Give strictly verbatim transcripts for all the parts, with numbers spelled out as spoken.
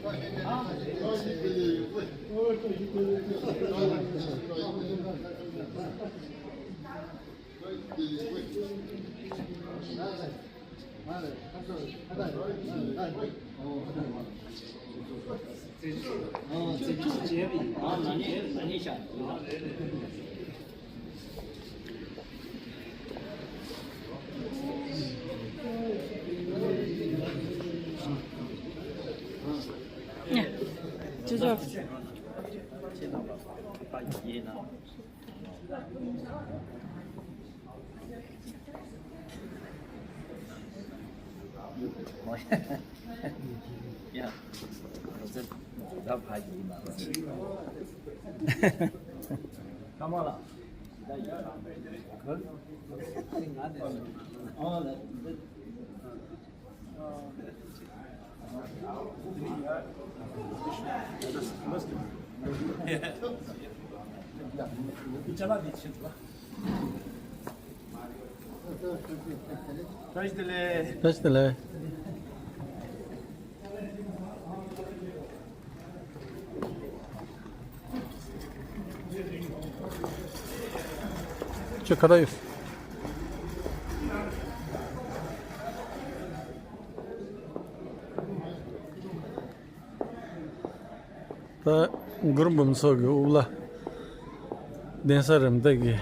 བཀྲ་ཤིས་བདེ་ལེགས། བཀྲ་ཤིས་བདེ་ལེགས། ཁྱོད་ཁ་བརྡ་ཡོད། ད་གུ་རུ་འབུམ་ཚོགས་ཀྱི་དབུ་བླ་གདན་ས་རིམ་བདག་གི་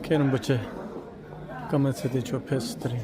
མཁན་རིན་པོ་ཆེ་ཀརྨ་ཚེ་བརྟན་མཆོག་ཕེབས་སུ་དེ་རིང་།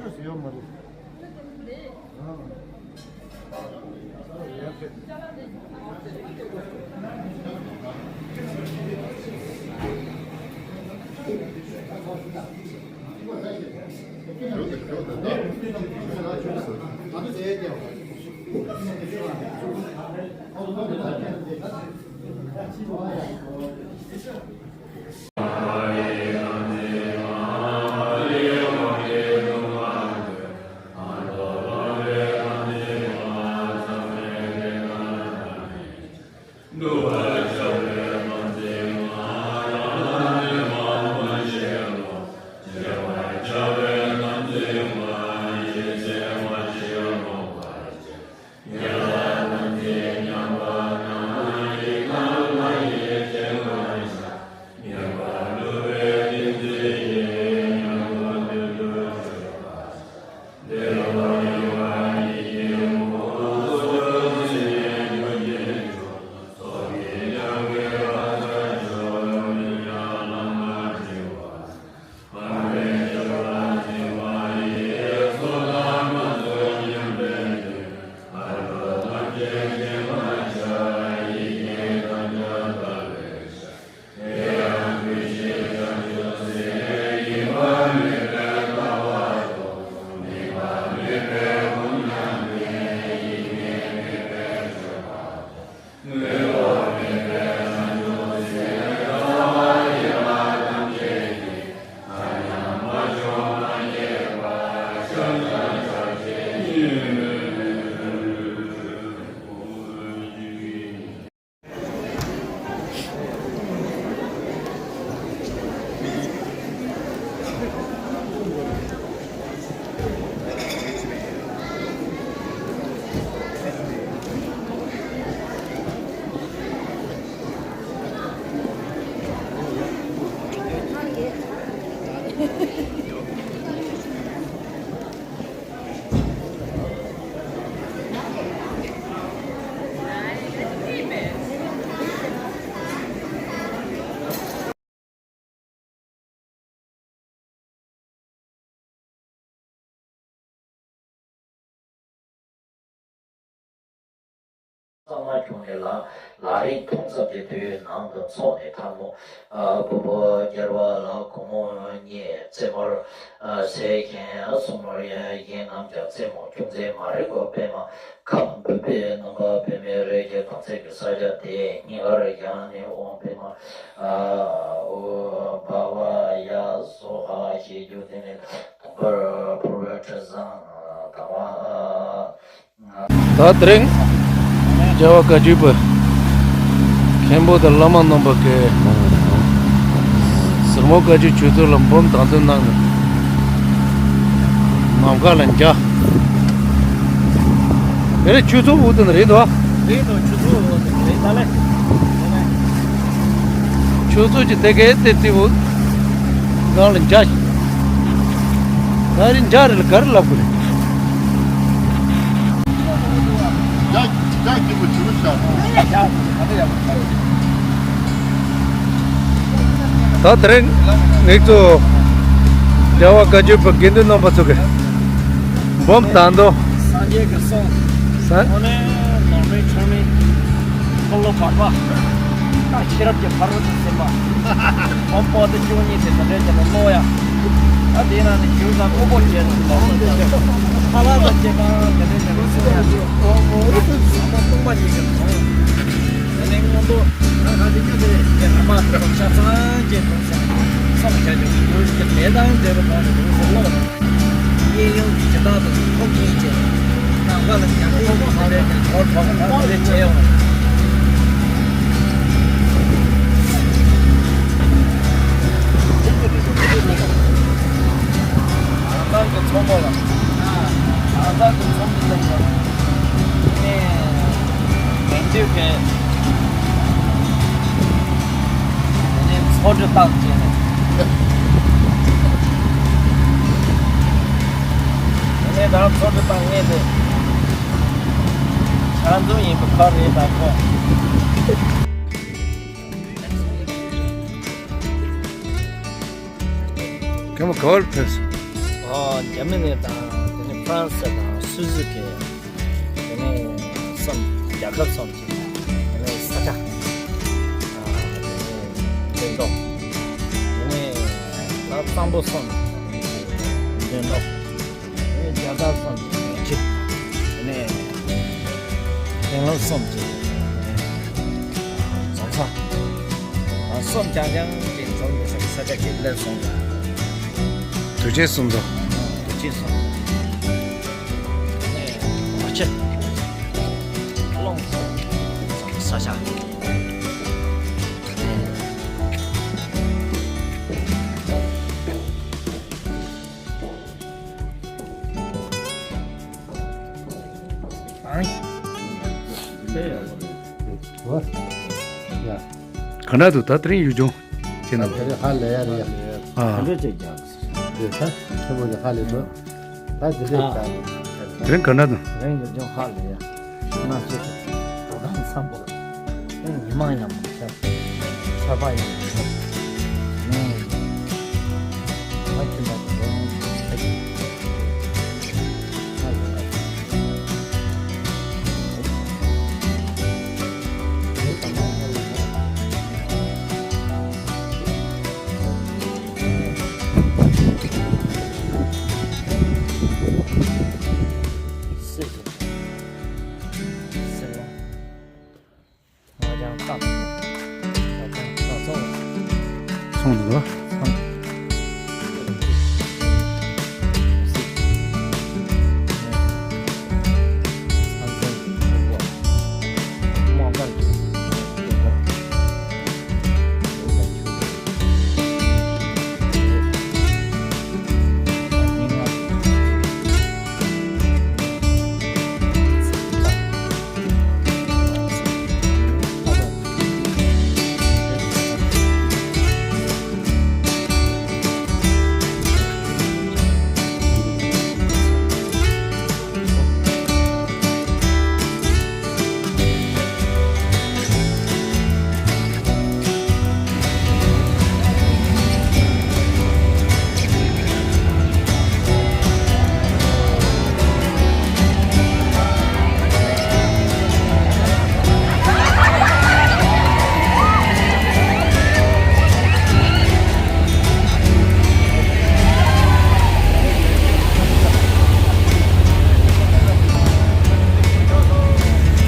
གསང་སྔགས་ཁྱུང་ནས་ལ་ལ་རིང་ཐུང་ཙམ་གྱི་དུས་ནང་དུ་འཚོགས་ནས་ཐལ་མོ། ཨ་བུ་བུ་རྒྱལ་བ་ལ་གུང་མོ་གཉིས་རྩེ་མོར་ཨ་སེ་གན་གསུམ་མོར་གཡས་རྣམས་ཀྱང་རྩེ་མོ་ཁྱུང་ཙེ་མ་རིག་གོ་པད་མ་ཁམ་བུ་པའི་ནམ་མཁའ་པདྨའི་རིགས་ཀྱི་དམ་ཚིག་གི་ས་ཆ་དེ་སྙིང་གར་བཞག་ནས་ཨོཾ་པདྨ་ཨ་ཨོ་བྷ་ཝ་ཡ་སྭཱ་ཧཱ་ཞེས་བརྗོད། དེ་ནས་དུང་དཀར་ཕུར་བུའི་དྲི་བཟང་དང་བ། ད་དེ་རིང་རྒྱལ་བ་བཀའ་བརྒྱུད་པའི་མཁན་པོ་དང་བླ་མ་རྣམ་པ་གིས་ཟུར་མོ་བཀའ་བརྒྱུད་ཆོས་ཚུལ་ལ་འབུམ་དང་འདོན་གནང་ནས་ནམ་མཁའ་ལ་འཇའ། དེ་རིང་ཆུ་ཚོད་འུ་དུ་ནས་རེད་དོ། རེད་དོ། ཆུ་ཚོད་འུ་དུ་ནས་རེད་ད་ལེ། ཆུ་ཚོད་ཀྱི་དེ་གའི་དེ་ཙི་བུ། གང་ལ་འཇའ། ག་རེ་འཇའ་རེད་ལ་ག་རེ་ལབ་དགོས་རེད། འཇའ་འཇའ་སྐྱིད་པོ་བྱུང་ཤག་ད་དེ་རིང་ངེད་ཚོ་རྒྱལ་བ་བཀའ་བརྒྱུད་པའི་དགེ་འདུན་རྣམ་པ་ཚོ་གི་འབུམ་དང་དོ། སངས་རྒྱས་ཀྱི་གསུང་། སངས། དངོས་གནས་ནང་མི་ཆོས་མི་འཁོར་ལོ་བར་པ། ད་ཤེས་རབ་ཀྱི་ཕ་རོལ་ཏུ་ཕྱིན་པ། འབུམ་པོ་ཏི་བཅུ་གཉིས་དེ་འདྲ་བྱས་ནས་ཀློག་ཡ། ད་དེའི་ནང་ནས་ཞུ་དང་དངོས་པོ་བྱས་ནས་ལོག་ལ་བྱས། ཁ་ལག་དང་སྐྱེ་ཁང་དེ་འདྲ་བྱས་ནས་གསུང་ཡ། ཟམ་པ་སྟོང་པ་ཉིད་ཀྱི་དོན། དེ་ནས་མངོན་རྟོགས་ང་ག་དེ་སྐྱོ་དེ་རེད། དེ་རྣམ་པ་དེ་ཚོ་ཆ་ཚང་ཅན་དུ་བྱ། སོང་བྱ་རྒྱུ་གི་ཡུལ་གྱི་ལས་དང་འབྲེལ་བའི་ཐོག་ནས་དུ་སློང་། གཡས་གཡོན་གྱི་སྦྱིན་བདག་དུ་ཐོབ་ཉིད་ཅན། ནམ་མཁའ་ལ་ཉམས་ཐོག་ཐོག་ཐོག་རེ་ཐོག་ཐོག་ཐོག་རེ་བྱས་ཡོང་། རང་ཚང་གི་མཚོ་མོ་ལ། རང་ཚང་གི་མཚོ་མོ་ལ། ངས་ངན་དུས་ཀྱི་དེ་ནས་ཚོ་འདྲི་བཏང་བྱས་ནས། དེ་ནས་ད་ཚོ་འདྲི་བཏང་ངས་དེ་ཆ་འཛོམས་ཡིན་པ་ཁ་རེད་ད་ཁོ། ཁྱེད་མོ་ག་བར་ཕེབས་སོང་། ཨ། རྒྱ་མི་ནས་དང་དེ་ནས་ཧྥ་རན་སི་དང་སུད་སི་གི། དེ་ནས་གསུམ། རྒྱལ་ཁབ་གསུམ་གྱི། དེ་ནས་ས་ཆ། ཨ། དེ་ནས་སྟོན་ཐོག་དེ་ནས་ད་གཙང་པོ་གསུམ་གྱི་སྟོན་ཐོག་དེ་ནས་རྒྱལ་དར་གསུམ་གྱི་ཁྱིམ། དེ་ནས་དེང་རབས་གསུམ་གྱི་རྫོང་ས། ཨ། གསུམ་རྐྱང་རྐྱང་གཅིག་འཛོམས་ཀྱི་ས་ཆ་གཅིག་སླེབས་སོང་ཙང་། དུས་ཆེན་གསུམ་དུ། དུས་ཆེན་གསུམ་དུ། ཨ་ནི་ནོར་ཆེ། ཀློང་ས་ཆ། ག་འདྲ་འདུག་ད་དེ་རིང་ཡུལ་ལྗོངས་ཁྱེད་རྣམས། དེ་རིང་ཧ་ལས་ཡ་རེད་ཡ། ཨ། ག་འདྲ་ཅིག་རྒྱག་དེ་ད་ཆེན་པོ་ནས་ཧ་ལས་འདུག་ད་དེ་རིང་ཨ། ད་དེ་རིང་ག་འདྲ་འདུག་དེ་རིང་ཡུལ་ལྗོངས་ཧ་ལས་ཡ། གནམ་གཤིས་དོ་དམ་འཚམ་པོ། ཉི་མ་ཡང་མི་ཤར། ཆར་པ་ཡང་མི་ཤར། ནས། ང་ཁྱིམ་པ་དང་ལོ་ངོ་ཕ་གི། ང་ལོ་ལྔ། སྲིད་དུ། སྲིད་ལོ། ང་ཅང་བཏང་། ང་ཅང་ཚོང་། ཚོང་འདུག་ལ། ཚོང་།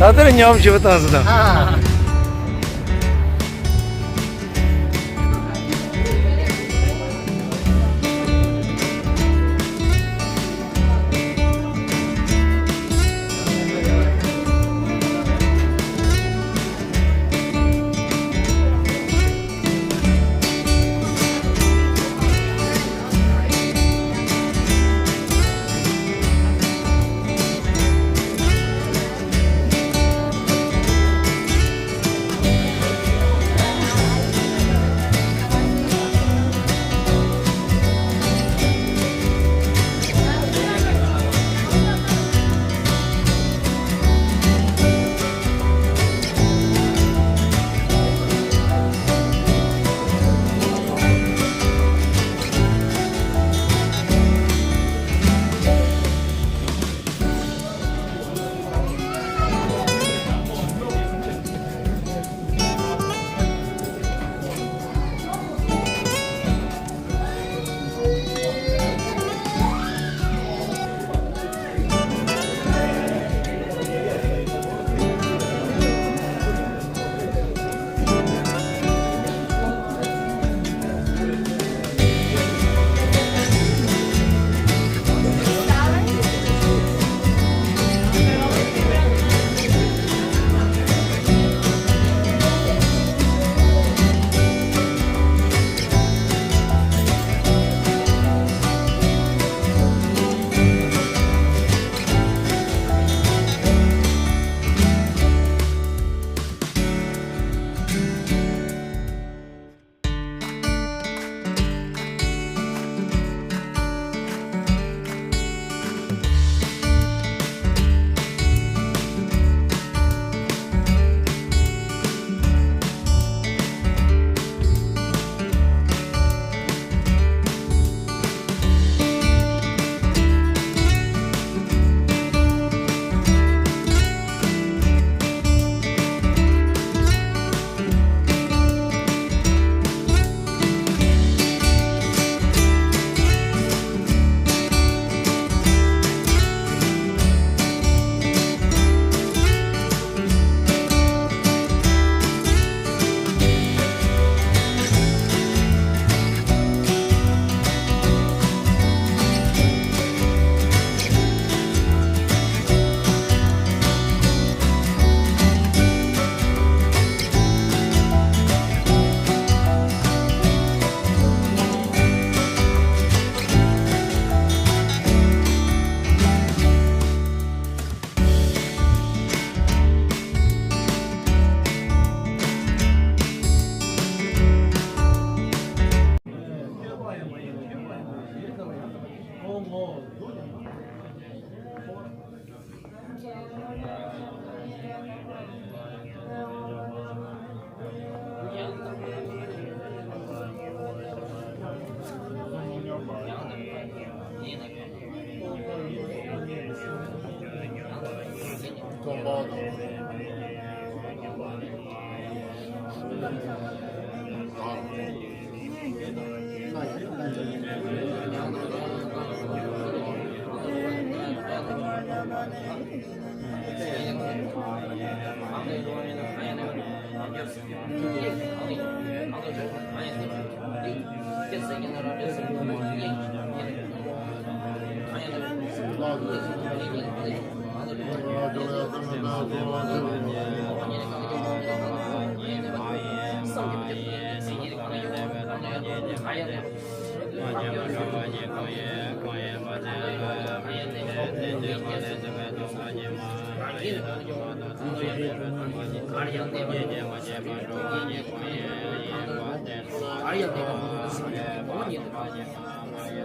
ད་ལྟར་ཉམས་ཞིབ་བཏང་ཟིན་དང་།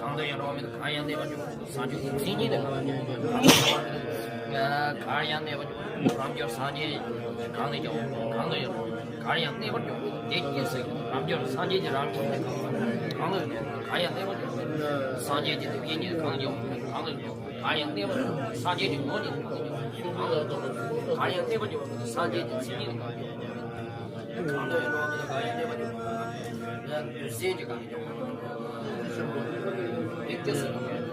གང་དུ་ཡང་འགྲོ་བ་མེད་གང་ཡང་གནས་པར་འགྱུར་བ་སངས་རྒྱས་ཀྱི་མཚན་ཉིད་དེ། གང་ཡང་གནས་པར་འགྱུར་རབ་འབྱོར་སངས་རྒྱས་གང་ལས་ཀྱང་གང་དུ་ཡང་གང་ཡང་གནས་པར་འགྱུར་བ་དེ་སྐད་ཟེར་རབ་འབྱོར་སངས་རྒྱས་ཀྱི་རང་བཞིན་དེ་གང་ལ་གང་ལ་གང་ཡང་གནས་པར་འགྱུར་སངས་རྒྱས་ཀྱི་དེ་སྐད་ཉིད་གང་ལ་ཡང་གང་ལ་ཡང་གང་ཡང་གནས་པར་འགྱུར་སངས་རྒྱས་ཀྱི་ངོ་ཉིད་གང་ལ་ཡང་གང་ལ་ཡང་གནས་པར་འགྱུར་སངས་རྒྱས་ཀྱི་མཚན་ཉིད་གང་ལ་ཡང་གང་ལ་ཡང་གནས་པར་འགྱུར་དེ་སྐད་ཟེར།